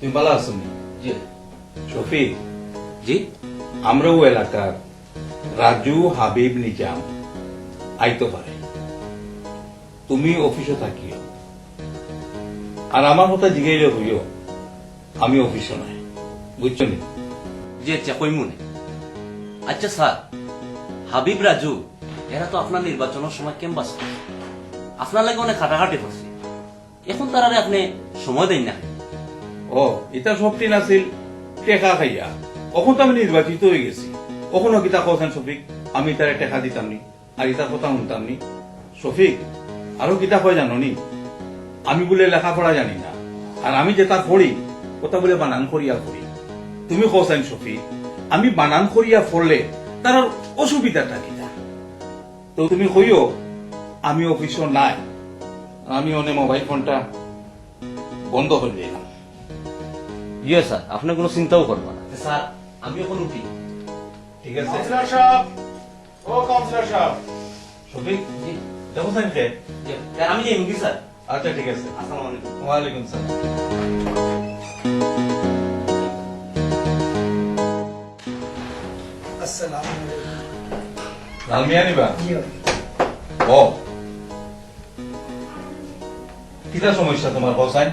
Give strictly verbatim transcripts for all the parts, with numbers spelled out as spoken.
তুমি ভালা আছো নি? জি। শফিক, জি? আমরাও এলাকার রাজু, হাবিব, নিজাম আইতো পারে। তুমি অফিসো থাকিও। আর আমার কথা জিগাইলে কইও, আমি অফিসো নাই। বুঝছো নি? জি, আচ্ছা, কইমু নে। আচ্ছা স্যার, হাবিব, রাজু, এরা তো আপনার নির্বাচনর সময় ক্যাম্পাস করছে, আপনার লাগি অনেক কাটাকাটি করছে। এখন তারারে আপনে সময় দেইন না। ও, ইতা সব দিন আছিল টেকা খাইয়া। অখন তো আমি নির্বাচিত অইগেছি। অখনও কিতা কওছাইন শফিক, আমি তারে টেকা দিতাম নি, আর ইতার কথা হুনতাম নি? শফিক, আরো কিতা কয় জানো নি? আমি বুলে লেখাপড়া জানি না, আর আমি যেতা পড়ি, অতা বুলে বানান করিয়া পড়ি। তুমি কওছাইন শফিক, আমি বানান করিয়া পড়লে তারার অসুবিধাটা কিতা? তো তুমি কইও, আমি অফিসো নাই, আমি অনে মোবাইল ফোনটা বন্ধ করি দিলাম। ইয়ে স্যার, আপনে কুনু চিন্তাও করবা না। স্যার, আমি অখন উঠি। ঠিক আছে। কাউন্সিলর সাব, ও কাউন্সিলর সাব। শফিক, জি। দেখো সাইন কে? জি, স্যার, আমি যাইমু কি স্যার? আচ্ছা, ঠিক আছে। আসসালামু আলাইকুম। ওয়ালাইকুম সালাম। আসসালামু আলাইকুম। লালমিয়া নিবা? জি, ভাই। ও। কিতা সমস্যা তুমার, কও চাইন?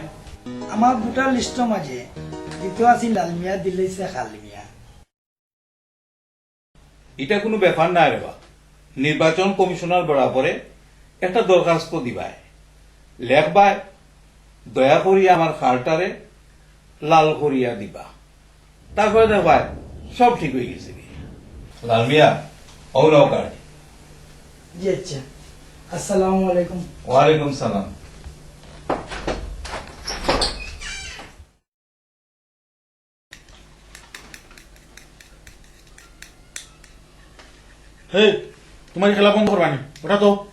আমার ভোটার লিস্টর মাঝে দিতো আছি লালমিয়া, দিলাইছে খালমিয়া। ইটা কুনু ব্যাপার নায় রে বা। নির্বাচন কমিশনার বরাবরে একটা দরখাস্ত দিবায়, লেখবায়, "দয়া করিয়া আমার খালটারে লাল করিয়া দিবা।" তারপরে দেখবায় সব ঠিক অইগেছে। লালমিয়া, অউ নাও কার্ড। জি আচ্ছা, আসসালামু আলাইকুম। ওয়ালাইকুম সালাম। হেই, তুমার ই খেলা বন্ধ করবানি? ওঠা তো।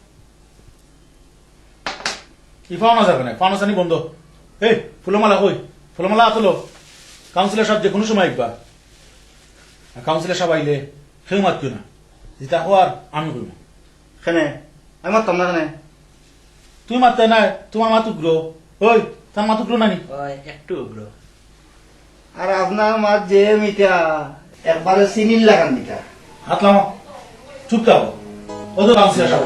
ই ফাও না যাবে না, ফাও না জানি বন্ধ। হেই, ফুলমালা কই? ফুলমালা আতো লো। কাউন্সিলর সাব যেকুনু সময় আইবা। আর কাউন্সিলর সাব আইলে কেউ মাতিও না। যেতা কওয়ার আমি কইমু। কেনে? আমি মাততাম না কেনে? তুই মাততে নায়, তুমার মাত উগ্র। ওই, তার মাত উগ্র নানি? ওই, একটু উগ্র। আর আপনার মাত যে মিঠা, একবারে চিনির লাখান মিঠা। হাত লামা। চুপ থাকো। ও তো কাউন্সিলর সাব।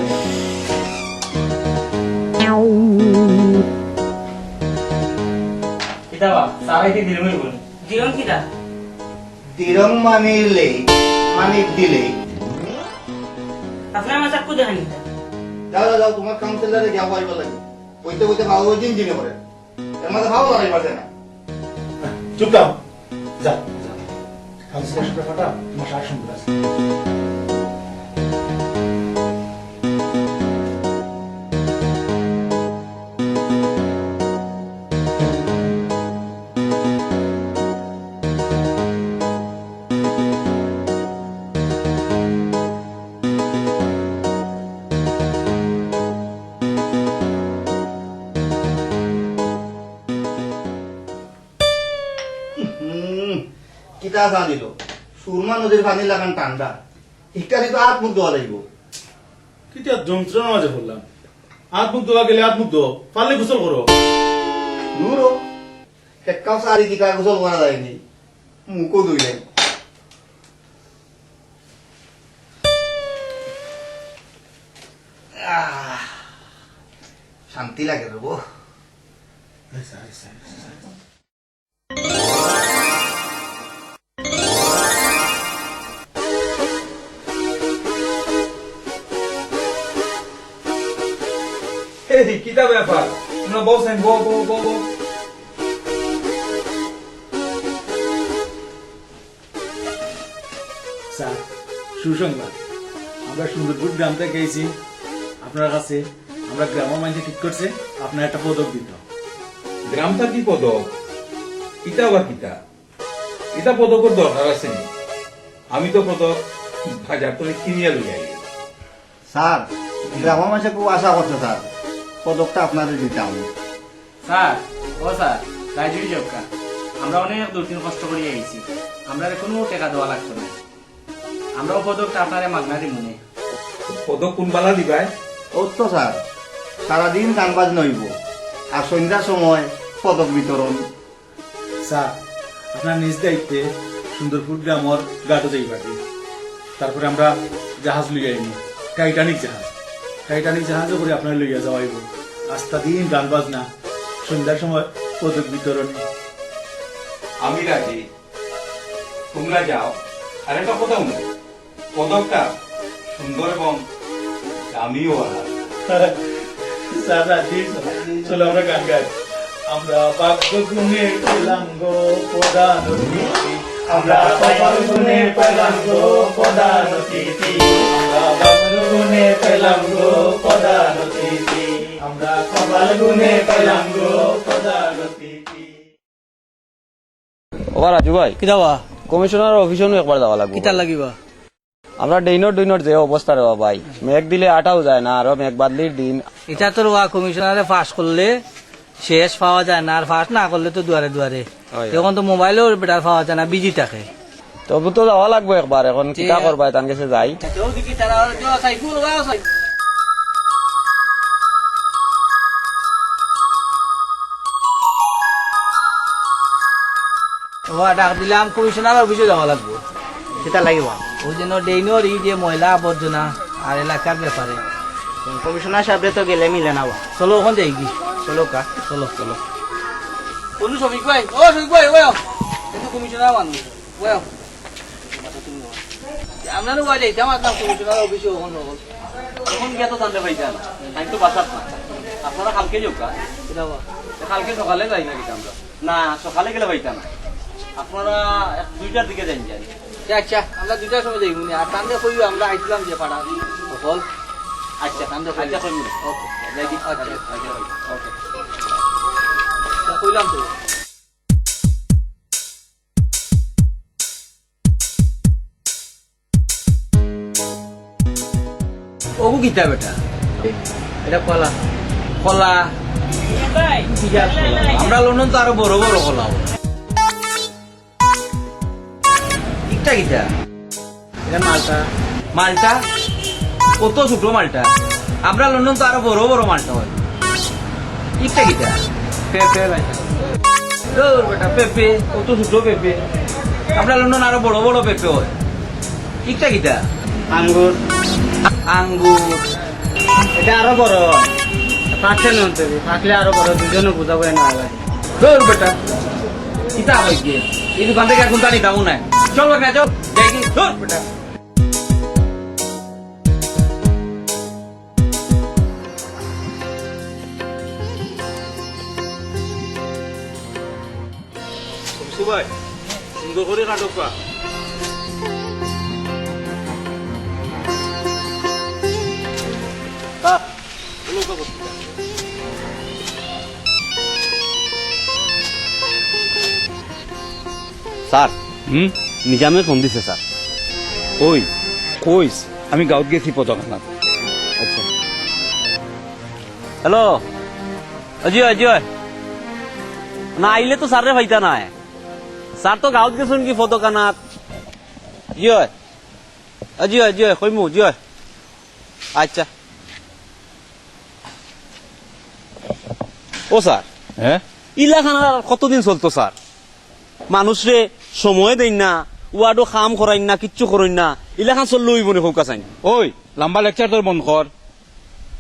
কিতা বা, স্যার আইতে দেরি অইবো নি? দিরং কিতা? দিরং মানি লেই, মানি দিলেই। আপনার মাঝে চাকু দেখানি কিতা? যাও, যাও, যাও, তুমার কাউন্সিলরে গিয়া কইবা লাগে। বইতে বইতে ভালো দিন দিনে করে। এর মাঝে ভালো লড়াই পারছে না। চুপ থাকো। যা, যা। কাউন্সিলর সাথে কথা, তুমার সারা সুন্দর আছে। হুম, কিতা জানিল? সুরমা নদীর পানি লাখান ঠান্ডা। ইকাদি তো আত মুখ ধোয়া লাগবো। কিতা যন্ত্রণার মাঝে পড়লাম। আত মুখ ধোয়া গেলে আত মুখ ধো, পারলে গোসল করো। দূর হ। এক কাপ সারি দিকা গোসল করা যায়নি। মুখও ধুইলেন। আহ, শান্তি লাগে রে বো। এই, কিতা ব্যাপার? তোমরা বসেন, বও, বও, বও, বও। স্যার, সুসংবাদ। আমরা সুন্দরপুর গ্রাম থাকি আইছি আপনার কাছে। আমরা গ্রামর মাইনষে ঠিক করছে আপনার একটা পদক দিতো। গ্রাম থাকি পদক? ইতা আবার কিতা? ইতা পদকর দরকার আছে নি? আমি তো পদক বাজার থাকি কিনিয়া লই আই। স্যার, গ্রামর মাইনষে খুব আশা করছে স্যার, পদকটা আপনারে দিতাম। স্যার, ও স্যার, রাইজুই জবকা, আমরা অনেক দুর্দিন কষ্ট করিয়া আইছি, আমরারে কুনু টেকা দেওয়া লাগতো না, আমরাও পদকটা আপনারে মাগনা দিমুনে। পদক কুনবালা দিবায়? অউ তো স্যার, সারাদিন গান বাজনা অইবো, আর সন্ধ্যার সময় পদক বিতরণ। আপনার নিজ দায়িত্বে সুন্দরপুর গ্রামর ঘাটো যাইবা। তারপরে আমরা জাহাজ লইয়া আইমু, টাইটানিক জাহাজ। টাইটানিক জাহাজে করে আপনার লইয়া যাওয়া অইবো। আস্তা দিন গান বাজনা, সন্ধ্যার সময় পদক বিতরণী। আমি রাজি, তোমরা যাও। আর একটা কথা শুনো, পদকটা সুন্দর এবং দামিও আলা। স্যার, রাজি, চলো আমরা গান গাই। আমরা ভাগ্য গুণে পেলাম গো প্রধান অতিথি, আমরা কপাল গুণে পেলাম গো প্রধান অতিথি, আমরা ভাগ্য গুণে পেলাম গো প্রধান অতিথি, আমরা কপাল গুণে পেলাম গো প্রধান অতিথি। ওবা রাজু ভাই, কিতা বা? কমিশনার অফিসো নু একবার যাওয়া লাগবো। কিতার লাগি বা? আমরা ড্রেইনর ড্রেইনর যে অবস্থা রে বা ভাই, মেঘ দিলে আটাও যায় না, আরো মেঘ বাদলির দিন। ইটা তো রে বা কমিশনারে পাস করলে শেষ পাওয়া যায় না, আর পাস না করলে তো দুয়ারে দুয়ারে। অয়, অয়। এখন তো মোবাইলও বেটার পাওয়া যায় না, বিজি থাকে। তবু তো যাওয়া লাগবো একবার, এখন কিতা করবা, তান গেছে যাই। ওবা, ডাক দিলাম, কমিশনার অফিসো যাওয়া লাগবো। কিতার লাগি বা? ওই যেন ড্রেইনর এই যে ময়লা আবর্জনা আর এলাকার ব্যাপারে। কমিশনার সাবরে তো গেলে মিলে না বা। চলো, অখন যাইগি। চলো কা। চলো, চলো। বন্ধু শফিক ভাই, ও শফিক ভাই, ও আও। কিন্তু কমিশনার মানুষ, ও আও। আমরা তো ওবা যাইতাম, আপনার কমিশনার অফিসো অখন অখন। অখন গিয়া তো জানতে পাইতাম, তাইন তো বাসাত না। আপনারা কালকে যাউক্কা। কিতা বা? কালকে সকালে যাই না কিতা আমরা? না, সকালে গেলে পাইতাম না। আপনারা এক দুইটার দিকে যাইন যান। আচ্ছা, আচ্ছা, আমরা দুইটার সময় যাইমু নে। আর তানরে কইও আমরা আইছিলাম যে পাড়া। হকল। আচ্ছা, তানরে কইও। আচ্ছা, কইমু নে। ওকে। যাই দি। আচ্ছা। আচ্ছা, ওকে। তা কইলাম তো। ওগু কিতা বেটা? এটা কলা। কলা? আমরা লন্ডন তো আরো বড় বড় কলা অয়। ইটা কিতা? এটা মালটা। মালটা? কত ছোট মালটা। আমরা লন্ডন তো আরো বড় বড় মালটা অয়। ইটা কিতা? পেঁপে ভাই। ধুর বেটা, পেঁপে, কত ছোট পেঁপে। আমরা লন্ডন আরো বড় বড় পেঁপে অয়। ইটা কিতা? আঙ্গুর। আঙ্গুর। এটা আরো বড় অয়। পাকছে না অন্তত, পাকলে আরো বড়, দুইজনে বুঝাবো না আগে। ধুর বেটা, কিতা অয় গিয়া? এই দোকান থাকি আর কুন্তা নিতাম না। চল বেটা, চল। যাই কি? ধুর বেটা। সুন্দর করি কাটো। স্যার, হুম? নিজামে ফোন দিছে স্যার। ওই, কইস, আমি গাঁওত গেছি পদক আনাত। আচ্ছা। হ্যালো, জি অয়, জি অয়। না আইলে তো স্যাররে পাইতা নায়। স্যার তো গাঁওত গেছইন কি পদক আনাত। জি অয়। জি অয়, জি অয়, কইমু, জি অয়। আচ্ছা। ও স্যার, হ্যাঁ? ইলাখান আর কতদিন চলতো স্যার? মানুষরে সময় দেইন না, ওয়ার্ডও কাম করাইন না, কিচ্ছু করইন না, ইলাখান চললে অইবো নি কউক্কা চাইন? ওই, লম্বা লেকচার তোর বন্ধ কর।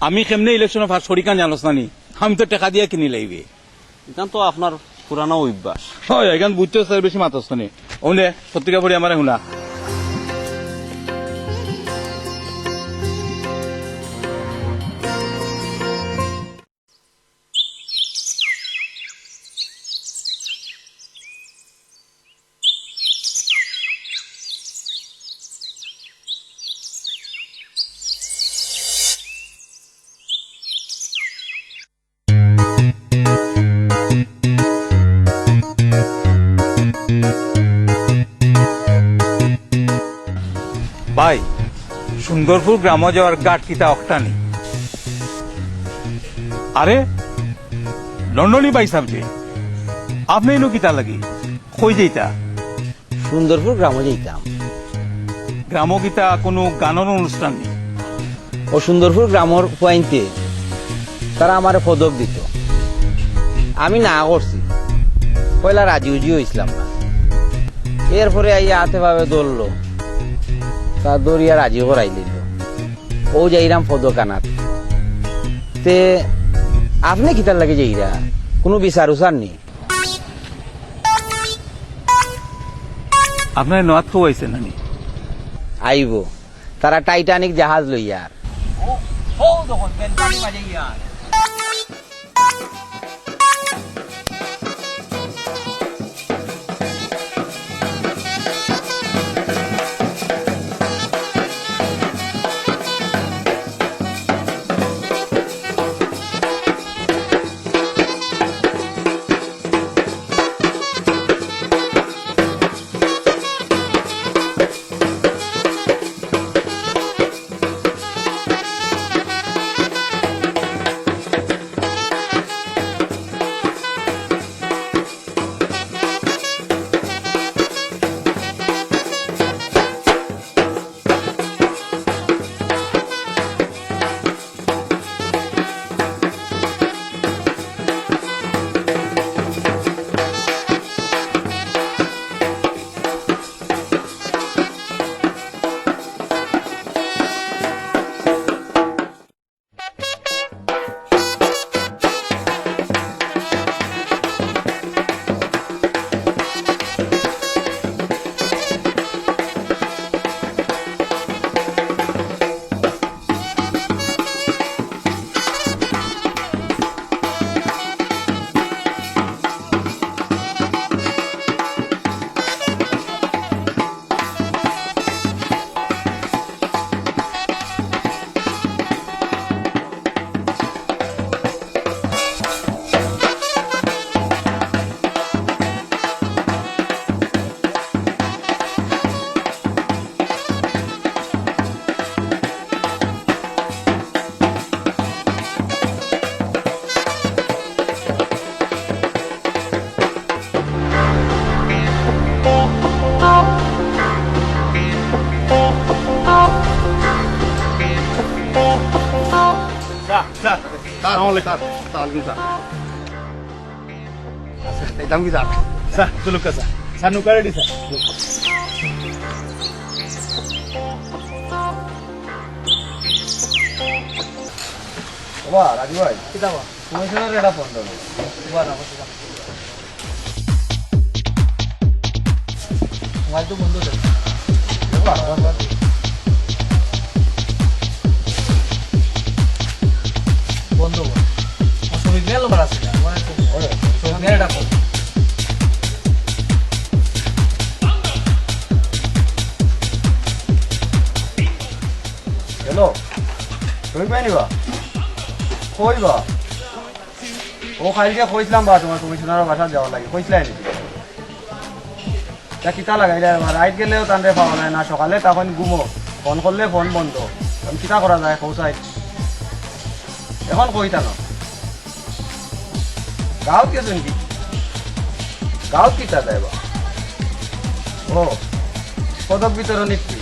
আমি কেমনে ইলেকশনো পাস করি কান জানোস না নি? আমি তো টেকা দিয়া কিনি লাইবে। ইখান তো আপনার পুরানা অভ্যাস। হয়, ইখান বুঝতে স্যার বেশি মাতস না নি। ওনে সত্যিকা পড়ি আমারে হুনা। ভাই, সুন্দরপুর গ্রামো যাওয়ার ঘাট কিতা অকটা নি? আরে, লন্ডনী ভাইসাব যে, আপনে ইনো কিতা লাগি? কই যাইতা? সুন্দরপুর গ্রামো যাইতাম। গ্রামো কিতা কুনু গানর অনুষ্ঠান নি? ও সুন্দরপুর গ্রামর পুয়াইন্তে তারা আমারে পদক দিতো, আমি না করছি। পয়লা রাজি উজি অইছলাম না, এরপরে আইয়া আতে ভাবে ধরলো, তা ধরিয়া রাজি করাই দিল। ও যাইরাম ফদকানাত। তে আপনে কিতার লাগি যাইরা? কুনু বিচার উচার নি? আপনারে নওয়াত খাওয়াইছে নানি? আইবো, তারা টাইটানিক জাহাজ লইয়া। ও, ও দেখুন, বেলকানি বাজাইয়া। স্যার, স্যার, স্যার, আসসালামু আলাইকুম, স্যার। স্যার, আলাইকুম, স্যার। আচ্ছা, এই দাম কি, স্যার? স্যার, চলুক, স্যার। স্যার, নৌকা রেডি, স্যার। বাবা, রাজু ভাই। কিতা বা? কমিশনার এটা ফোন দেবো। বাবা, বাবা, বাবা। মোবাইল তো বন্ধ আছে। বাবা, বাবা। বন্ধ কর। ও, শফিক মিয়ার নম্বর আছে। ওরে। শফিক মিয়ার এটা ফোন। হ্যালো, শফিক ভাই নি বা? কই বা? ও, কাইলকে কইছিলাম বা, তোমার কমিশনারর বাসাত যাওয়ার লাগি, কইছিলায় নি? তা কিতা লাগাইলা বা? রাইত গেলেও তানরে পাওয়া যায় না, সকালে তখন ঘুমো, ফোন করলে ফোন বন্ধ। এখন কিতা করা যায়, কও চাই? এখন কই তান? গাঁওত গেছে নি? গাঁওত কিতা যায় বা? ও, পদক বিতরণী কি?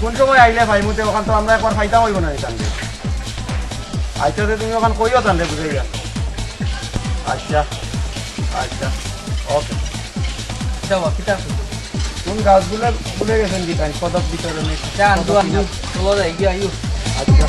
কোন সময় আইলে পাইমু তে, অখান তো আমরা একবার পাইতাম অইবো না নি তানরে? আচ্ছা, তে তুমি অখান কইও তানরে, বুঝাইয়া। আচ্ছা, আচ্ছা, ওকে। আচ্ছা, বা, কিতা আছে? কোন গাঁওত ভুলে, ভুলে গেছে নি তাইন পদক বিতরণী? আচ্ছা, আন্দু, আন্দু, চলো যাই, গিয়া আইও। আচ্ছা।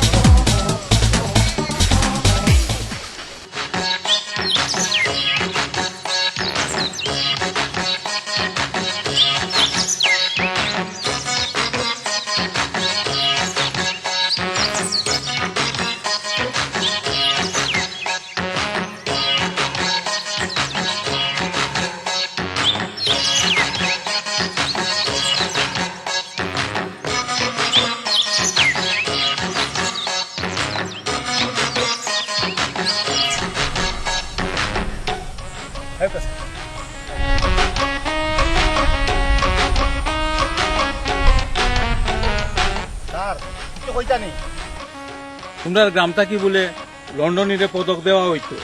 স্যার, কিছু কইতা নি? তোমরার গ্রাম থাকি বুলে লন্ডনীরে পদক দেওয়া অইতো।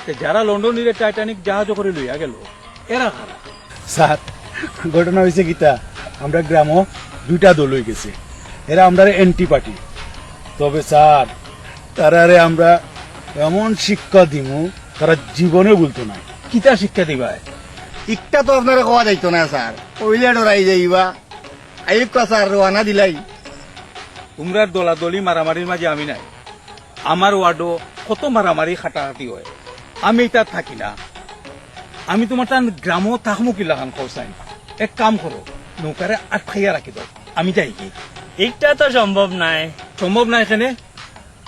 তে যারা লন্ডনীরে টাইটানিক জাহাজো করি লইয়া গেল, এরা কারা? স্যার, ঘটনা অইছে কিতা, আমরার গ্রামো দুইটা দল অইগেছে, এরা আমরার অ্যান্টি পার্টি। তবে স্যার, তারারে আমরা এমন শিক্ষা দিমু, তারা জীবনে ভুলতো নায়। কিতা শিক্ষা দিবায়? ইকটা তো আপনারে কওয়া যাইতো না, স্যার। কইলে ডরাই যাইবা। আইক্কা, স্যার, রওয়ানা দিলাই। তুমরার দলাদলি মারামারির মাঝে আমি নাই। আমার ওয়ার্ডো কত মারামারি কাটাকাটি অয়, আমি ইতা থাকি না। আমি তুমার তান গ্রামো থাকমু কিলাখান কও চাইন। এক কাম করো, নৌকারে আটকাইয়া রাখি দেও, আমি যাইগি। ইকটা তো সম্ভব নায়। সম্ভব নায় কেনে?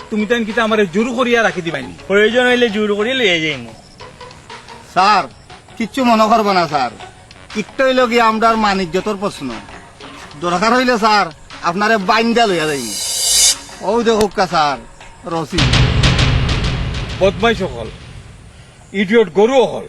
তুমি তাইন কিতা আমারে জোর করিয়া রাখি দিবায়নি? প্রয়োজন অইলে জোর করি লইয়া যাইমু। স্যার, কিচ্ছু মনো করবা না স্যার, ইকটা অইলো গিয়া আমরার মান ইজ্জতর প্রশ্ন। দরকার অইলে স্যার, আপনারে বাইন্দা লইয়া যাইমু। অউ দেখউক্কা স্যার, রশি। বদমাইশ অকল, ইডিয়ট গরু অকল।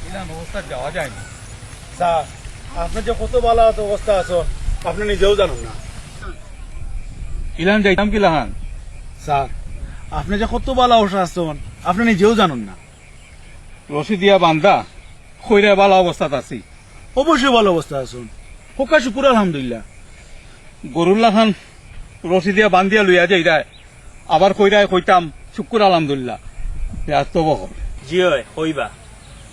ইলান অবস্থা যাওয়া যায় না। স্যার, আপনে যে কত ভালা অবস্থা আছইন, আপনে নিজেও জানইন না। ইলান যাইতাম কিলাখান? স্যার, আপনে যে কত ভালা অবস্থা আছইন, আপনে নিজেও জানইন না। রশি দিয়া বান্ধা, কইরা ভালা অবস্থাত আছি। অবশ্যই ভালা অবস্থাত আছইন। হক্কা শুকুর আলহামদুলিল্লাহ। গরুর লাখান রশি দিয়া বান্ধিয়া লইয়া যাইরায়, আবার কইরায় কইতাম শুকুর আলহামদুলিল্লাহ। বেয়াদব অকল। জি অয়, কইবা।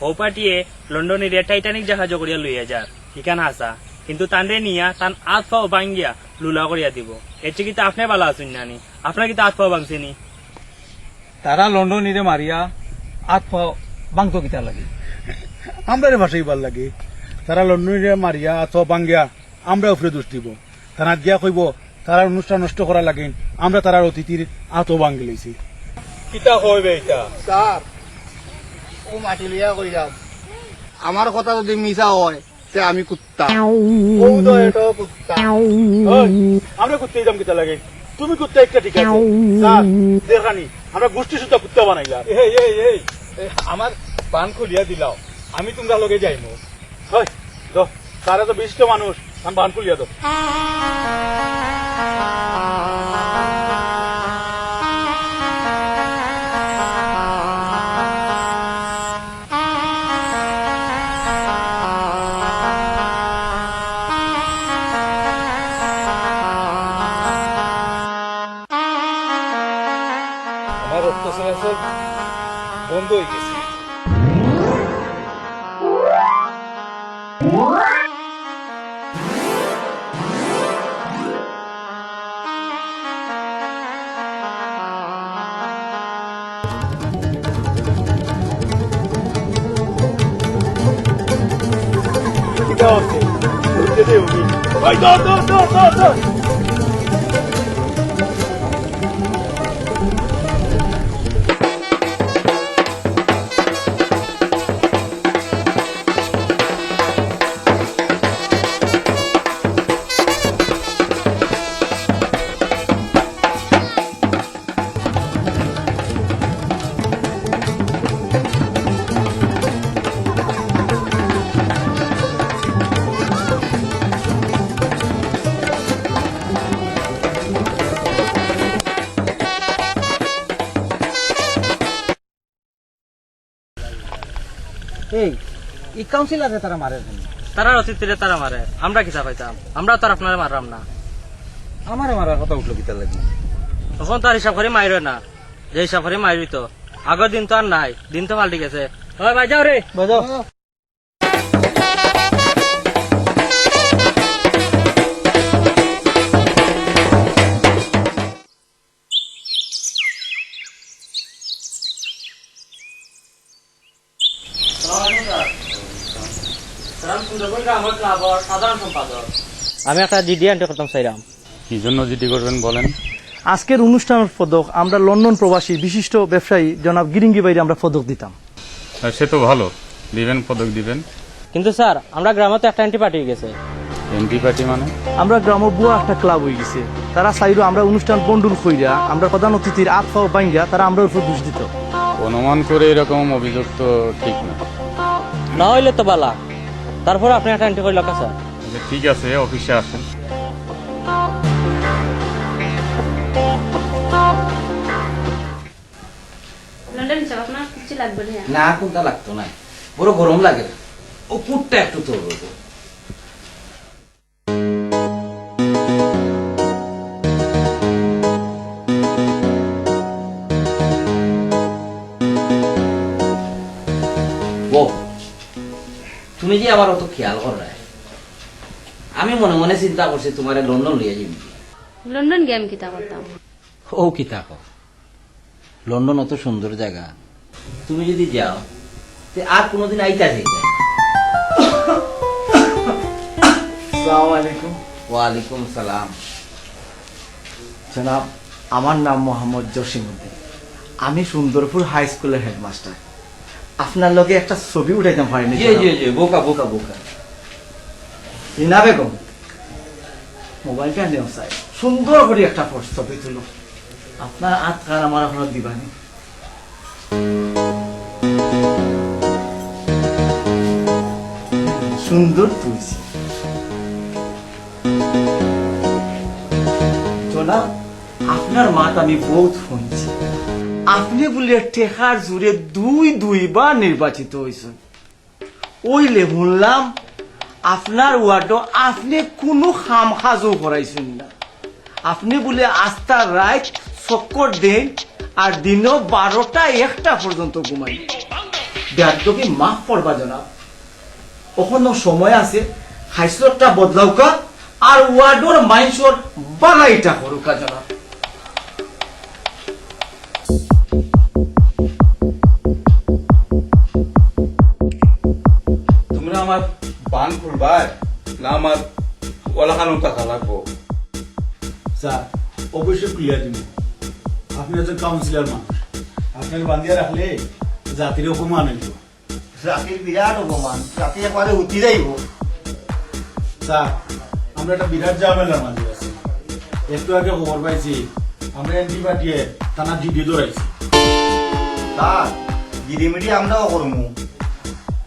অউ পার্টিয়ে লন্ডনীরে টাইটানিক জাহাজো করিয়া লইয়া যার, ইখান হাছা। কিন্তু তানরে নিয়া তান আত পাও ভাঙ্গিয়া লুলা করিয়া দিবো। এর চেয়ে কিতা আপনে ভালা আছইন না নি? আপনার কিতা আত পাও ভাঙছে নি? তারা লন্ডনীরে মারিয়া আত পাও ভাঙতো কিতার লাগি? আমরারে ফাঁসাইবার লাগি। তারা লন্ডনীরে মারিয়া আত পাও ভাঙ্গিয়া আমরার উপরে দোষ দিবো। থানাত গিয়া কইবো, তারার অনুষ্ঠান নষ্ট করার লাগি আমরা তারার অতিথির আত পাও ভাঙ্গিলাইছি। কিতা কইবে ইটা? স্যার, অউ মাটি লইয়া কইরাম, আমার কথা যুদি মিছা অয়, তে আমি কুত্তা। অউ তো এটাও কুত্তা। ওই, আমরা কুত্তা অইতাম কিতার লাগি? তুমি কুত্তা একটা ঠিক আছে। স্যার, দেখরায়নি, আমরা গুষ্টি সুদ্ধা কুত্তা বানাইলা। এই, এই, এই, এই, আমার বান খুলিয়া দিলাও, আমি তুমরার লগে যাইমু। ওই, দো, তারা তো বিশিষ্ট মানুষ, আমি বান খুলিয়া দো। আমার রক্ত চলাচল বন্ধ অই গেছে। এই, ই কাউন্সিলররে তারা মারের কেনে? তারার অতিথিরে তারা মারে, আমরা কিতা কইতাম? আমরা তো আর আপনারে মাররাম না। আমারে মারার কথা উঠলো কিতার লাগি? অখন তো আর হিসাব করি মাইর অয় না, যে হিসাব করি মাইর অইতো। আগর দিন তো আর নাই, দিন তো পাল্টি গেছে। ওই ভাই, যাও রে। ভাই, যাও। সালাম আলাইকুম স্যার। স্যার, আমি সুন্দরবন গ্রাম ক্লাবর সাধারণ সম্পাদক। আমি একটা জিডি এন্ট্রি করতাম চাইরাম। কি জন্য জিডি করবেন বলেন? আজকের অনুষ্ঠানের পদক আমরা লন্ডন প্রবাসী বিশিষ্ট ব্যবসায়ী জনাব গিরিঙ্গি ভাইরে আমরা পদক দিতাম। হ্যাঁ, সে তো ভালো, দিবেন, পদক দিবেন। কিন্তু স্যার, আমরা গ্রামে তো একটা অ্যান্টি পার্টি অই গেছে। অ্যান্টি পার্টি মানে? আমরা গ্রামো ভুয়া একটা ক্লাব অই গেছে। তারা চাইরো আমরা অনুষ্ঠান ভণ্ডুল কইরা আমরা প্রধান অতিথির আত পাও ভাঙ্গিয়া তারা আমরার উপর দোষ দিতো। অনুমান করে এরকম অভিযোগ তো ঠিক না। না অইলে তো বালা, তারপর আপনে একটা অ্যান্টি করিলা স্যার। আচ্ছা, ঠিক আছে, অফিসে আসেন। লন্ডন হিসাব আপনার? জি লাগবো না। না, কুন্তা লাগতো নায়, বড় গরম লাগের। অউ কুটটা একটু তোর অইবো। বউ, তুমি যে আমার অত খেয়াল কররায়, আমি মনে মনে চিন্তা করছি তুমারে লন্ডন লইয়া যাইমু। লন্ডন গিয়া আমি কিতা করতাম? অউ কিতা কও, লন্ডন অত সুন্দর জাগা, তুমি যদি যাও, তে আর কুনুদিন আইতা যাইতায় না। আসসালামু আলাইকুম। ওয়ালাইকুম সালাম। জনাব, আমার নাম মোহাম্মদ জসিমউদ্দিন। আমি সুন্দরপুর হাই স্কুলের হেডমাস্টার। আপনার লগে একটা ছবি উঠাইতাম পারি নি, জি, জনাব? জি, জি, বউক্কা, বউক্কা, বউক্কা। রিনা বেগম, মোবাইলটা নেও চাই, সুন্দর করি একটা ফটো ছবি তুলো। আপনার আতখান আমার আপনার দিবানি। সুন্দর তুলছি। জনাব, আপনার মাত আমি বউত হুনছি। আপনে বুলে টেকার জুরে দুই দুইবার নির্বাচিত অইছইন। অইলে হুনলাম আপনার ওয়ার্ডো আপনে কুনু কাম কাজও করাইছইন না। আপনে বুলে আস্তা রাইত চক্কর দেইন আর দিনো বারোটা একটা পর্যন্ত ঘুমাইন। বেয়াদবি মাফ করবা জনাব, অখনো সময় আছে, খাইছলতটা বদলাউক্কা আর ওয়ার্ডর মাইনষর বালাইটা করুক্কা জনাব। তুমরা আমার বান খুলবায় না আমার অলাখানো থাকা লাগবো? স্যার, অবশ্যই খুলিয়া দিমু। আপনে একজন কাউন্সিলর মানুষ, আপনারে বান্ধিয়া রাখলে জাতির অপমান অইবো। জাতির বিরাট অপমান, জাতি একবারে উঠি যাইবো। স্যার, আমরা একটা বিরাট ঝামেলার মাঝে আছি। একটু আগে খবর পাইছি, আমরা এমপি পার্টিয়ে থানা জিডি ধরাইছি। স্যার, জিডি মিডি আমরাও করমু।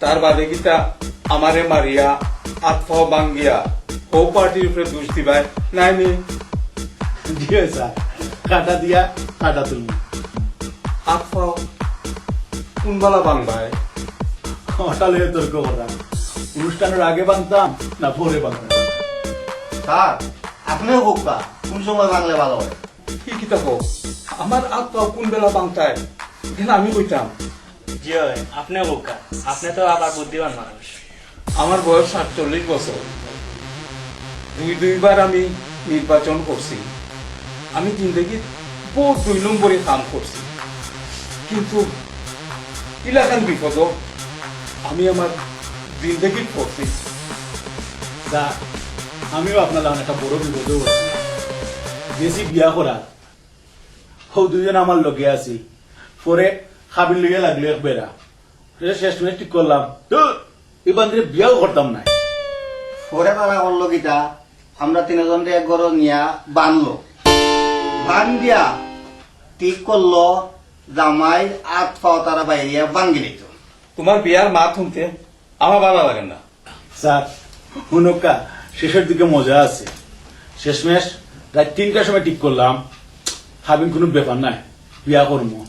তার বাদে কিতা আমারে মারিয়া, আত পাও ভাঙ্গিয়া, হউ পার্টির উপরে দুষ দিবায়? নায় নি? জি অয় স্যার, কাটা দিয়া কাটা তুলমু। আত পাও কুনবালা ভাংবায়? অটা লইয়া তর্ক করা। অনুষ্ঠানর আগে ভাংতাম না পরে ভাংতাম? স্যার, আপনেও কউক্কা, কুন সময় ভাংলে ভালা অয়? ই কিতা কও? আমার আত পাও কুন বেলা ভাংতায়? ইখান আমি কইতাম। জি অয়, আপনেও কউক্কা। আপনে তো আবার বুদ্ধিমান মানুষ। আমার বয়স আটচল্লিশ বছর। দুই দুইবার আমি নির্বাচন করছি। আমি জিন্দেগিত বউত দুই নম্বরি কাম করছি, কিন্তু ইলাখান বিপদো আমি আমার জিন্দেগিত পড়ছি। স্যার, আমিও আপনার লাখান একটা বড় বিপদো আছি। গেছি বিয়া করা, হউ দুইজন আমার লগে আছিল, পরে কাবিন লইয়া লাগলো এক বেড়া। শেষমেশ ঠিক করলাম, ধুর, ই বান্দিরে বিয়াও করতাম নায়। পরে তারা করলো কিতা, আমরা তিনজনরে এক ঘরো নিয়া বানলো। বান্দিয়া ঠিক করলো, জামাইর আত পাও তারা বাইরিয়া ভাঙ্গি দিতো। তুমার বিয়ার মাত হুনতে আমার ভালা লাগে না। স্যার, হুনউক্কা, শেষর দিকে মজা আছে। শেষমেশ রাইত তিনটার সময় ঠিক করলাম, কাবিন কুনু ব্যাপার নায়, বিয়া করমু।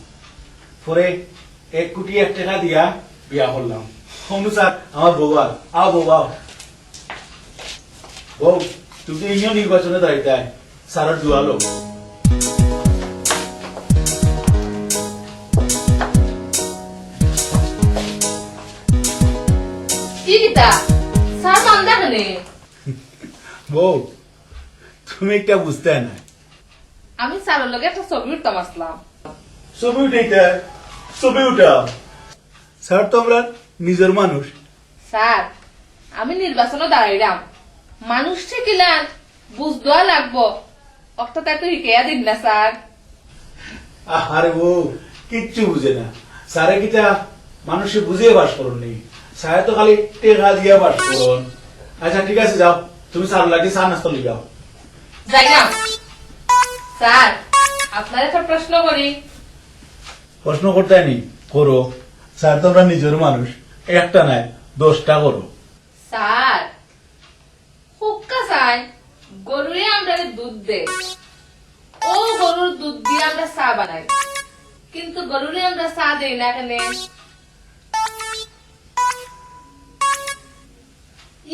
পরে এক কুটি এক টেকা দিয়া বিয়া করলাম। হুনো স্যার, আমার বউ আর, আও বউ, আও। বউ, তুমি ইউনিয়ন নির্বাচনো দাঁড়াইতায়, স্যারর দোয়া লও। কি কিতা? স্যার মান্দা কেনে? বউ, তুমি একটা বুঝতায় নায়। আমি স্যারর লগে একটা ছবি উঠতাম আছলাম। ছবি উঠাইতায়? ছবি উঠাও। স্যার তো আমরার নিজর মানুষ। স্যার, আমি নির্বাচনো দাঁড়াইরাম। মানুষরে কিলান বুঝ দেওয়া লাগবো। অকটা তাইতো হিকাইয়া দিন না, স্যার। আরে বউ, কিচ্ছু বুঝে না। স্যারে কিতা মানুষরে বুঝিয়া পাশ করইন নি? স্যারে তো খালি টেকা দিয়া পাশ করইন। আচ্ছা, ঠিক আছে, যাও। তুমি স্যারর লাগি চা নাস্তা লই যাও। যাইরাম। স্যার, আপনারে একটা প্রশ্ন করি। প্রশ্ন করতায় নি? করো। স্যার তো আমরার নিজর মানুষ। একটা নায়, দশটা করো। স্যার, হুক্কা চাই, গরুয়ে আমরারে দুধ দে। অউ গরুর দুধ দিয়া আমরা চা বানাই। কিন্তু গরুরে আমরা চা দেই না কেনে?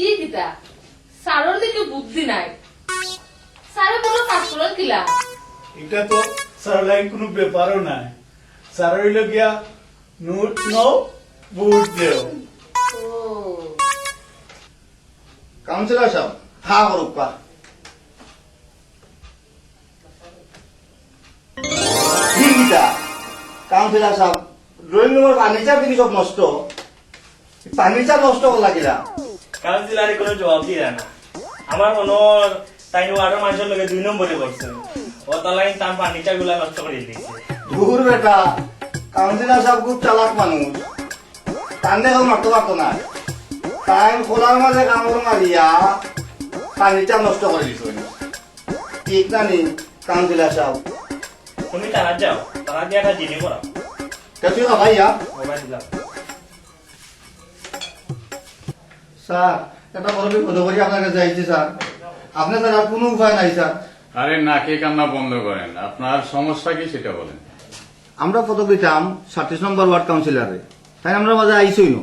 ই কিতা? স্যারর দেখি বুদ্ধি নাই। স্যারে কোনো কাজ করেন কিলা? ইটা তো স্যার লাগি কোনো ব্যাপারও নায়। স্যার অইলো গিয়া নোট নেও, ভোট দেও। ও। কাউন্সিলর সাব, হা করুক্কা। ই কিতা? কাউন্সিলর সাব, ড্রয়িং রুমর ফার্নিচার দেখি সব নষ্ট। ফার্নিচার নষ্ট করলা কিলা? কাউন্সিলরে কোনো জবাব দিলা না। আমার মনে অর তাইন ওয়ার্ডর মানষর লগে দুই নম্বরি করছে। অতার লাগি তান ফার্নিচার গুলা নষ্ট করি দিছে। দূর বেটা, কাউন্সিলর সাব খুব চালাক মানুষ। তানরে কেউ মারতো পারতো না। তাইন খোলার মাঝে কামড় মারিয়া ফার্নিচার নষ্ট করি দিছে। ঠিক না নি, কাউন্সিলর সাব? তুমি তারা যাও, তারা দিয়া একটা জিডি করাও। তে তুই কথা ইয়া? মোবাইল দিলাম। স্যার, একটা বড় বিপদে পড়ি আপনার কাছে আইছি স্যার। আপনি স্যার আর কোনো উপায় নাই স্যার। আরে নাকে কান্না বন্ধ করেন, আপনার সমস্যা কি সেটা বলেন। আমরা ফটো দিতাম সাতত্রিশ নম্বর ওয়ার্ড কাউন্সিলরে, তাইন আমরার মাঝে আইছই না।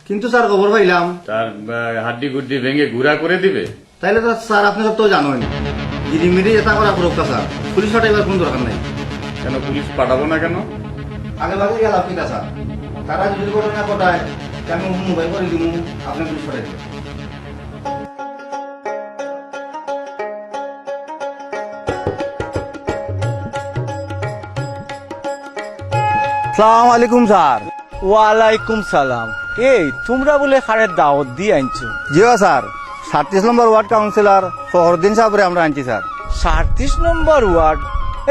কিন্তু স্যার খবর পাইলাম তার, আহ, হাড্ডি গুড্ডি ভেঙে গুঁড়া করে দিবে। তাইলে তো স্যার আপনি সব তো জানেন, গিরিমিরি এটা করা পড়ুক্কা স্যার, পুলিশ পাঠাইবার কোনো দরকার নাই। কেন পুলিশ পাঠাবো না কেন? আগে ভাগে গেল আপনি স্যার, তারা যদি ঘটনা ঘটায়, তে আমি মোবাইল করে দিব, আপনি পুলিশ পাঠাই দিবেন। সালাম আলাইকুম স্যার। ওয়ালাইকুম সালাম। এই, তুমরা বুলে কারে দাওয়াত দি আনছো? জি অয় স্যার, সাতত্রিশ নম্বর ওয়ার্ড কাউন্সিলর ফখরুদ্দিন সাবরে আমরা আনছি স্যার। সাতত্রিশ নম্বর ওয়ার্ড?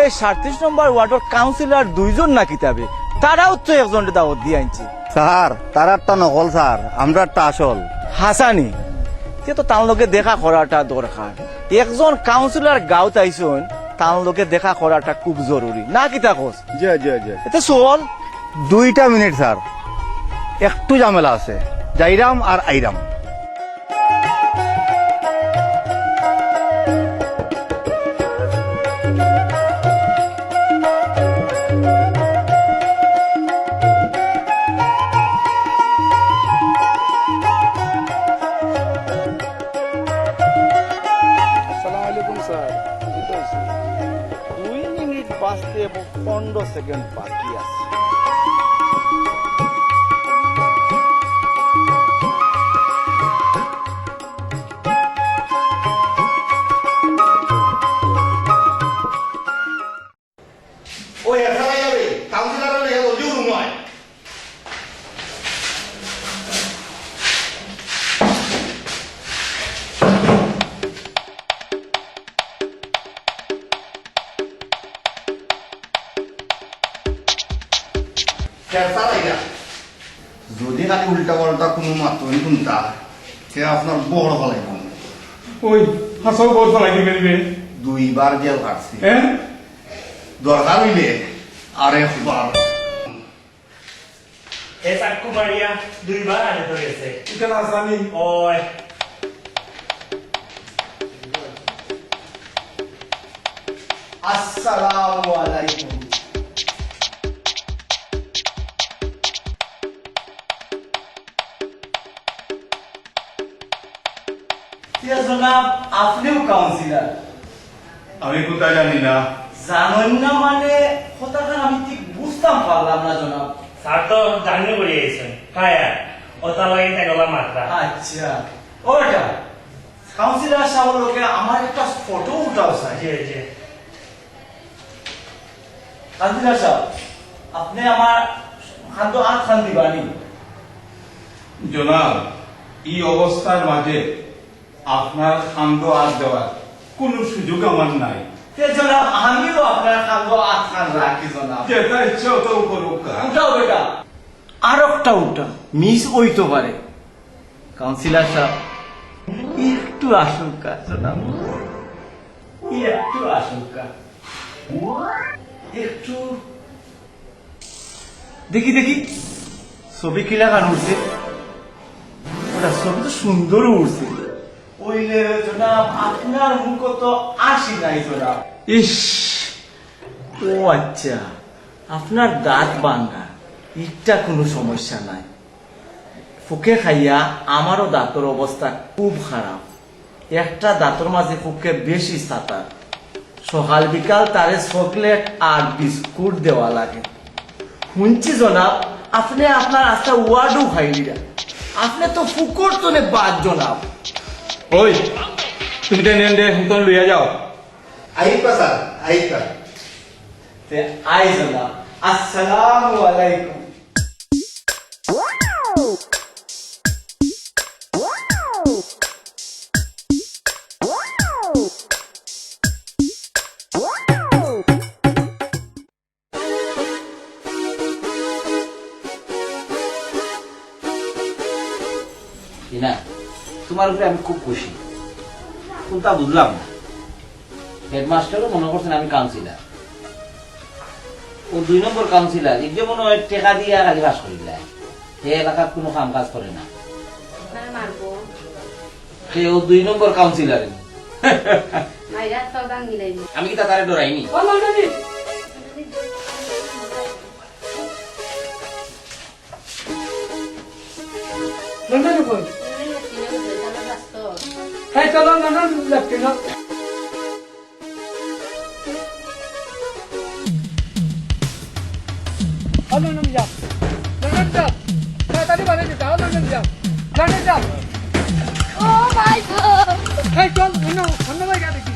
এই সাতত্রিশ নম্বর ওয়ার্ডর কাউন্সিলর দুইজন না কিতা বে, তারাউ তো একজনরে দাওয়াত দি আনছে। স্যার, তারারটা নকল স্যার, আমরারটা আসল। হাছানি? তে তো তান লগে দেখা করাটা দরকার। একজন কাউন্সিলর গাঁওত আইছইন, তান লগে দেখা করাটা খুব জরুরি। না কিতা কস? জি, জি, জি। এতে চল। দুইটা মিনিট স্যার, একটু ঝামেলা আছে, যাইরাম আর আইরাম। আসসালামু আলাইকুম স্যার। জি তো আছি। দুই মিনিট বাঁচতে এবং পনেরো সেকেন্ড বাকি আছে। ওই, এখান আইয়া রে, কাউন্সিলর লইয়া জলদি রুম আয়। ফেরতা আইয়া। যদি খালি উল্টা পাল্টা কোনো মাতইন হুনতা, তে আপনার বড় ফালাই দিমু। ওই, হাছাউ বড় ফালাই দিবে রে। দুইবার জেল খাটছি। হ্যাঁ? দরকার অইলে আরেকবার। এ চাক্কু মারিয়া দুইবার আটক অইছে। ইটা না জানি। ওই। আসসালামু আলাইকুম। ইয়া জনাব, আপনিও কাউন্সিলর? আমি কুন্তা জানি না। জানইন না মানে, কথাখান আমি ঠিক বুঝতাম পারলাম না জনাব। স্যার তো জার্নি করি আইছইন, টায়ার্ড, অতার লাগি তাইন অলা মাতরা। আচ্ছা, ওটা কাউন্সিলর সাবর লগে আমার একটা ফটো উঠাও স্যার। জি, জি। কাউন্সিলর সাব, আপনে আমার খান্দো আত খান দিবানি? জনাব, ই অবস্থার মাঝে আপনার খান্দো আত দেওয়ার কোনো সুযোগ আমার নাই। তে জনাব, আমিও আপনার খান্দো আত খান রাখি জনাব। যেটা ইচ্ছা ওটাও করুক। উঠাও বেটা, আর একটা উঠা, মিস অইতো পারে। কাউন্সিলর সাব, একটু আশঙ্কা জনাব, একটু আশঙ্কা, একটু দেখি, দেখি, ছবি কিলাখান উঠছে। ওটা ছবি তো সুন্দর উঠছে। অইলে জনাব, আপনার মুখো তো হাসি নাই জনাব। ইস, ও আচ্ছা, আপনার দাঁত ভাঙ্গা, ইটা কুনু সমস্যা নায়। ফুকে খাইয়া আমারও দাঁতর অবস্থা খুব খারাপ। একটা দাঁতর মাঝে ফুকে বেশি সাতার। সকাল বিকাল তারে চকলেট আর বিস্কুট দেওয়া লাগে। হুনছি জনাব, আপনে আপনার আস্তা ওয়ার্ডও খাইলিরা। আপনে তো ফুকর তনে বাদ জনাব। ওই, তুমি তো নেন দে, তুমি তো লইয়া যাও। আইতা স্যার, আইতা। তে আই জনাব, আসসালামু আলাইকুম। টিনা, তোমার উপরে আমি খুব খুশি। কোনটা বুঝলাম না। হেডমাস্টারও মনে করছেন আমি কাউন্সিলর। ও দুই নম্বর কাউন্সিলর, ইগে মনে হয় টেকা দিয়া খালি পাস করিলা। হে এলাকাত কোনো কাম কাজ করে না। আপনারা মারবো। হে ও দুই নম্বর কাউন্সিলর। মাইরা তো দাম মিলাইনি। আমি কি তা তারে ডরাইনি? ও লন্ডনি। লন্ডনি কই? এই চলো, লন্ডন যাচ্ছি না। ও লন্ডন যাও, লন্ডন যাও, তাড়াতাড়ি বাড়ি যেতে, ও লন্ডন যাও, লন্ডন যাও। ও মাই গড! এই চল, অন্য, অন্য জায়গা দেখি।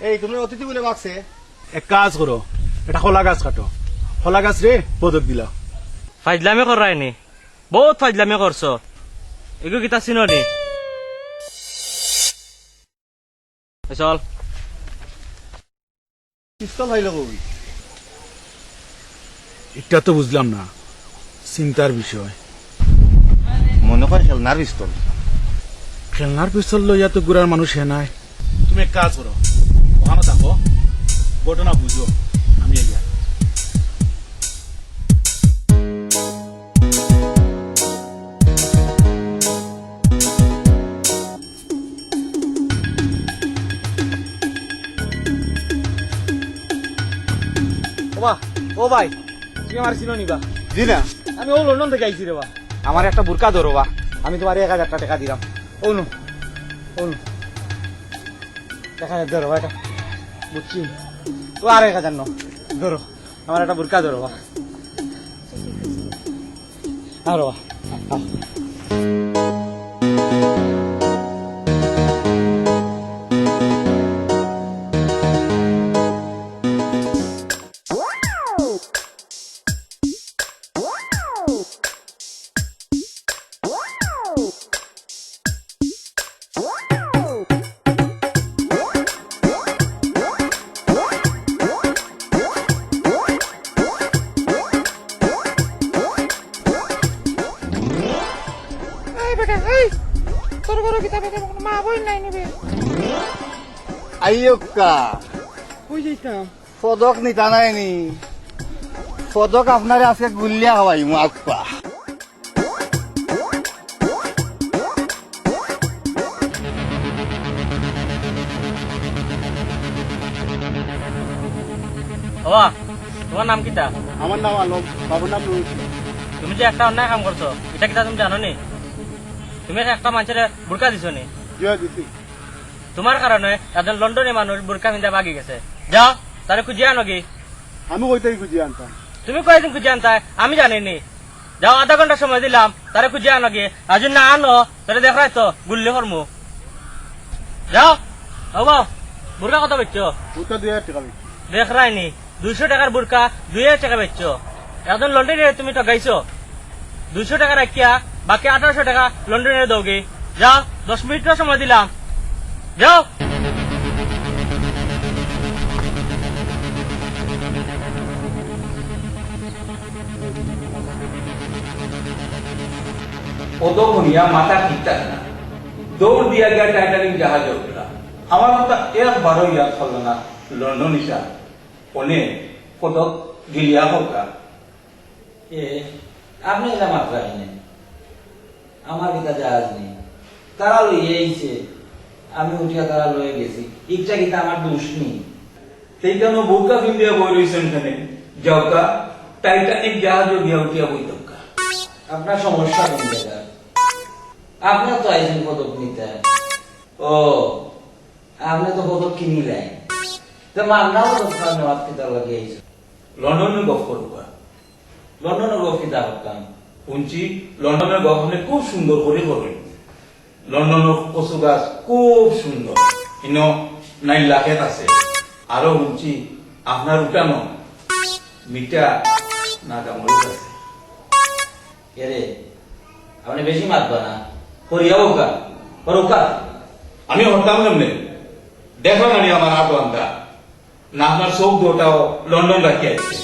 এই, তুমি অতিথি বলে মাগছে? এক কাজ করো, এটা কলা গাছ কাটো। কলা গাছ রে, বদক দিলা। ফাইজলামি কররায়নি, বহুত ফাইজলামি করছো। এগু কিতা চিনো নি? এই চল। পিস্তল পাইল কই? এটা তো বুঝলাম না, চিন্তার বিষয়। মনে কয় খেলনার পিস্তল। খেলনার পিস্তল লইয়া তো গুড়ার মানুষ হে নাই। তুমি এক কাজ করো, ওখানে থাকো, ঘটনা বুঝো, আমি আইয়া। ও বা, ও ভাই, তুমি আমার চিনো নি বা? জি না। আমি ও লন্ডন থেকে আইছি রে বা। আমার একটা বুরকা ধরো বা, আমি তোমার এক হাজার টেকা দিলাম। ও নু, ও নু, এক হাজার ধরো বা এটা, বুঝছি। ও আর এক হাজার ন, ধরো। আমার একটা বুরকা ধরো বা। আরো বা। এই বেটা, এই, তোর ঘরো কিতা বেটা, মা বইন নাই নিবে? আইয়ক্কা। কই যাইতাম? ফদক নিতা নাই নি? ফদক আপনারে আজকে গুল্লিয়া খাওয়াইমু, আউক্কা। ওবা, তোমার নাম কিতা? আমার নাম আলম, বাবুর নাম নুরুদ্দিন। যে একটা অন্যায় কাম করছো, ইটা কিতা তুমি জানো নি? তুমি একটা মানষরে বুরকা দিছো নি? জি অয়, দিছি। তুমার কারণে একজন লন্ডনী মানুষ বুরকা পিন্দিয়া ভাগি গেছে। যাও, তারে খুঁজিয়া আনোগি। আমি কইতাই খুঁজিয়া আনতাম। তুমি কয়দিন খুঁজিয়া আনতায়, আমি জানি নি। যাও, আধা ঘন্টা সময় দিলাম, তারে খুঁজিয়া আনোগি। আর যদি না আনো, তাইলে দেখরায় তো, গুল্লি করমু। যাও, ও বাও, বুরকা কত বেচছো? বুরকা দুই হাজার টেকা বেচছি। দেখরায় নি, দুইশো টেকার বুরকা দুই হাজার টেকা বেচছো। একজন লন্ডনীরে তুমি ঠগাইছো। দুইশো টেকা রাখিয়া বাকি আঠারোশো টেকা লন্ডনীরে দেওগি। যাও, দশ মিনিটর সময় দিলাম। যাও। অত হুনিয়া মাথা ঠিক থাকে না। দৌড় দিয়া গিয়া টাইটানিক জাহাজ উঠলা। আমার কথা একবারও ইয়াদ করলো না লন্ডনীর সাব। অনে কত গিলিয়া হউক্কা। এ, আপনে ইলা মাতরা কেনে? আমার কিতা জাহাজ নি? তারা লইয়া আইছে, আমি উঠিয়া তারা লইয়া গেছি। ইটা কিতা আমার দোষ নি? তে কেনে বুরকা পিন্দিয়া বই রইছইন কেনে? যাউক্কা, টাইটানিক জাহাজো গিয়া উঠিয়া বইতউক্কা। আপনার সমস্যা কোন জায়গা? আপনে তো আইছেন পদক নিতে। ও, আপনে তো পদক কিনিলেন। তো মান্না পদক নেওয়াত কিতা লাগি আইছেন? লন্ডনর গফ করউক্কা। লন্ডনর গফ কিতা করতাম? হুনছি লন্ডনর গফ আপনে খুব সুন্দর করি করইন। লন্ডনর কচু গাছ খুব সুন্দর, ইনো নাইলা খেত আছে। আরো হুনছি আপনার উঠানো মিঠা নাগা মরিচ আছে। এরে, আপনে বেশি মাতবা না, করিয়া উকা, করউক্কা। আমি হরতাম কেমনে? দেখলা না নি আমার আত আন্দা? না আপনার চউখ দুটাও লন্ডন রাখিয়া আইছে।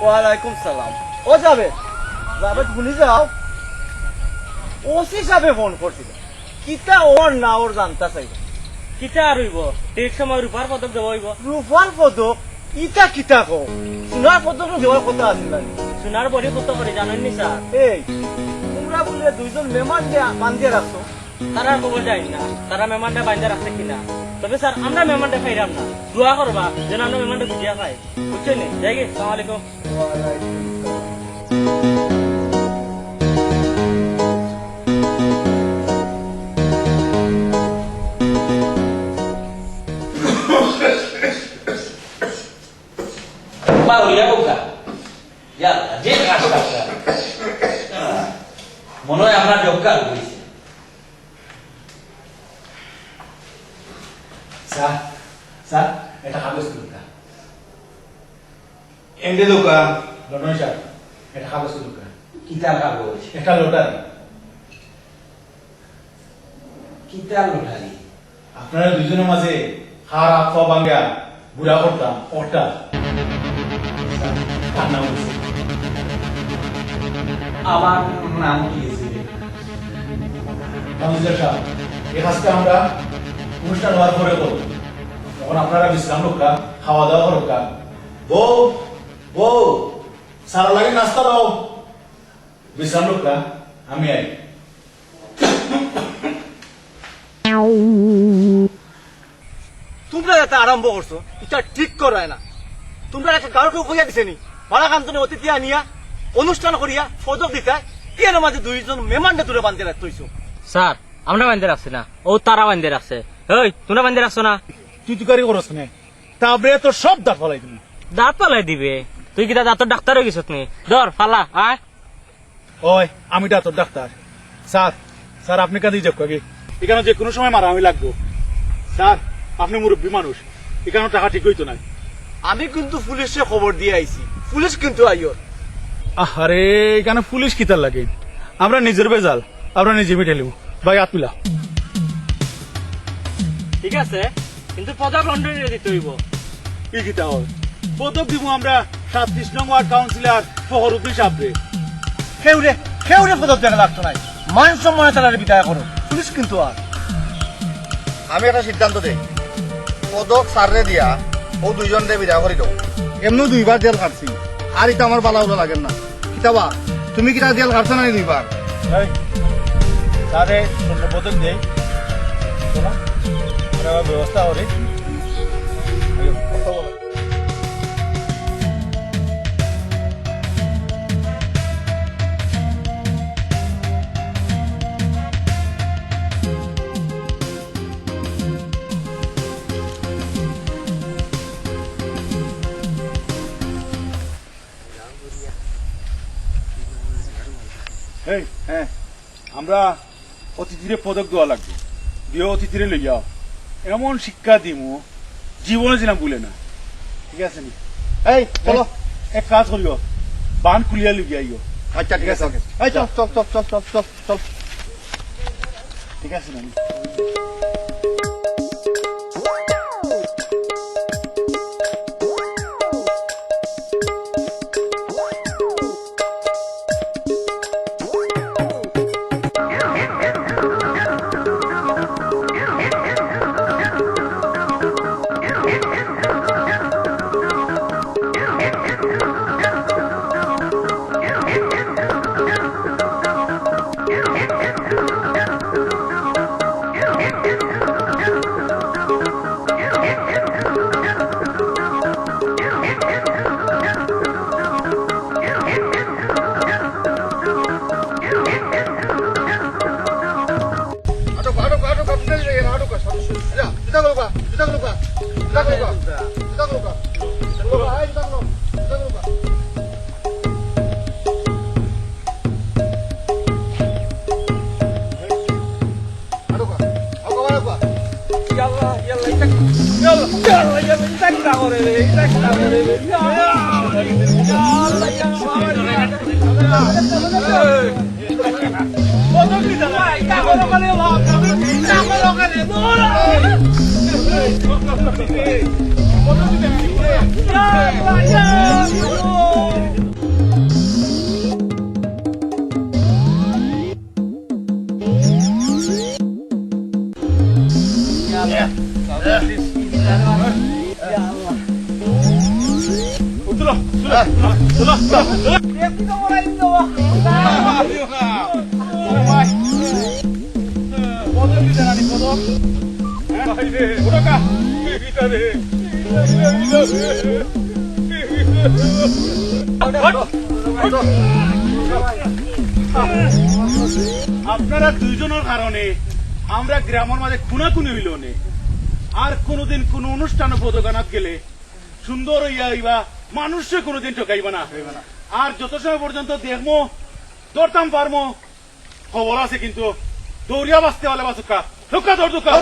ওয়ালাইকুম সালাম। ও জাভেদ, জাভেদ, হুনি যাও। ওসি সাবে ফোন করছিল। কিতা অর না অর জানতা চাইবা। কিতা আর অইবো? ঠিক সময় রূপার পদক দেওয়া অইবো। রূপার পদক? ইতা কিতা কও? সোনার পদক তো দেওয়ার কথা আছিল না নি? সোনার বড়ি কত করি জানইন নি স্যার? এই, তুমরা বুলে দুইজন মেহমানরে বান্ধিয়া রাখছো? তারার খবর জানি না, তারা মেহমানরে বান্ধিয়া রাখছে কিনা। তবে স্যার, আমরা মেহমানরে পাইরাম না। দোয়া করবা যেন আমরা মেহমানরে খুঁজিয়া পাই। বুঝছইন নি? যাইগি, সালাম আলাইকুম। ওয়ালাইকুম সালাম। মা, ওইয়া বোকা। ইয়া, যে কাজ কাজ। মনে হয় আমরা জব কার্ড হয়েছে। স্যার, স্যার, একটা কাগজ তুলুক্কা। এমডি দোকা। লন্ডন স্যার, একটা কাগজ তুলুক্কা। কিতার কাগজ? একটা লটারি। কিতার লটারি? আপনারা দুইজনের মাঝে কার আত পা ভাঙ্গা বুড়া করতাম, ওটা। তার নাম হইছে। আমার নাম কি হইছে? কামুজা সাহেব, এই কাজটা আমরা অনুষ্ঠান হওয়ার পরে করব। এখন আপনারা বিশ্রাম করউক্কা, খাওয়া দাওয়া করউক্কা। বউ, বউ, সারা লাগে নাস্তা দাও। বিশ্রাম করউক্কা, আমি আই। তুমরা যেটা আরম্ভ করছো, ইটা ঠিক করায় না। তুমরা একটা গাউর কেউ কইয়া দিছে নি? বালা কান্তনে অতিথি আনিয়া, অনুষ্ঠান করিয়া, পদক দিতায়, এর মাঝে দুইজন মেহমানরে তুলে বান্ধিয়া রাখতে হইছো। স্যার, আমরা বান্ধিয়া রাখছি না, অউ তারা বান্ধিয়া রাখছে। এই, তুমরা বান্ধিয়া রাখছো না? তুই তুকারি করস না, তারপরে তো সব দাঁত ফালাই দিবি। দাঁত ফালাই দিবে? তুই কিতা দাঁতর ডাক্তার অই গেছত নি? ধর, ফালা, আয়। ওই, আমি দাঁতর ডাক্তার। স্যার, স্যার, আপনে কান্দি যাউক্কা গি। ইখানো যে কোনো সময় মারামারি লাগবো। স্যার, আপনে মুরব্বি মানুষ, ইখানো থাকা ঠিক অইতো নায়। আমি কিন্তু পুলিশরে খবর দিয়া আইছি, পুলিশ কিন্তু আইয়র। আহারে, ইখানো পুলিশ কিতার লাগে? আমরা নিজর বেজাল, আমরা নিজে মিটাইলিমু। ভাই, আত মিলা। ঠিক আছে, কিন্তু পদক লন্ডনীরে দিতে অইবো। ই কিতা অয়? পদক দিমু আমরা সাতত্রিশ নং ওয়ার্ড কাউন্সিলর ফখরুদ্দিন সাবরে। কেউরে, কেউরে পদক দেওয়া লাগতো নায়। মান সম্মানে তারারে বিদায় করো। পুলিশ কিন্তু আর। আমি একটা সিদ্ধান্ত দেই, পদক স্যাররে দিয়া অউ দুইজনরে বিদায় করি দেও। এমনেউ দুইবার জেল খাটছি, আর ইটা আমার বালা উলা লাগের না। কিতাবা, তুমি কিতা জেল খাটছো না নি দুইবার? এই, স্যারে স্বর্ণ পদক দেই। চলো, আমরা ব্যবস্থা করি। এই, হ্যাঁ, আমরা অতিথিরে পদক দেওয়া লাগবে। দিও অতিথিরে লইয়া এমন শিক্ষা দিমু, জীবনে যেন ভুলে না। ঠিক আছে নি? এই, চলো। এক কাজ করিও, বান খুলিয়া লইয়া আইও। আচ্ছা, ঠিক আছে। এই, চল, চল, চল। ঠিক আছে নি? আটক, আটক, আটক, আটক, আটক, আটক, আটক। যা, জুতা খুলো গা, জুতা খুলো গা, জুতা খুলো গা, জুতা খুলো গা। খুলো গা, এই জুতা খুলো, জুতা খুলো গা। আটক গা, আটক গা, আটক গা। ইয়াল্লা, ইয়াল্লা, ইটা, ইয়াল্লা, ইয়াল্লা, ইয়াল্লা, ইটা কিতা করে রে, ইটা কিতা করে রে? ইয়াল্লা, ইয়াল্লা, ইয়াল্লা, ইয়াল্লা। আপনারা দুইজনর কারণে আমরা গ্রামর মাঝে খুনাখুনি অইলো নে। আর কোনোদিন কোনো অনুষ্ঠানো পদক আনাত গেলে সুন্দর অইয়া আইবা, মানুষরে কোনোদিন ঠকাইবা না। আর যত সময় পর্যন্ত দেখমু, ধরতাম পারমু, খবর আছে কিন্তু দৌড়িয়া বাঁচতে অইলে বাঁচুক্কা। লুক্কা দৌড় দুক্কা।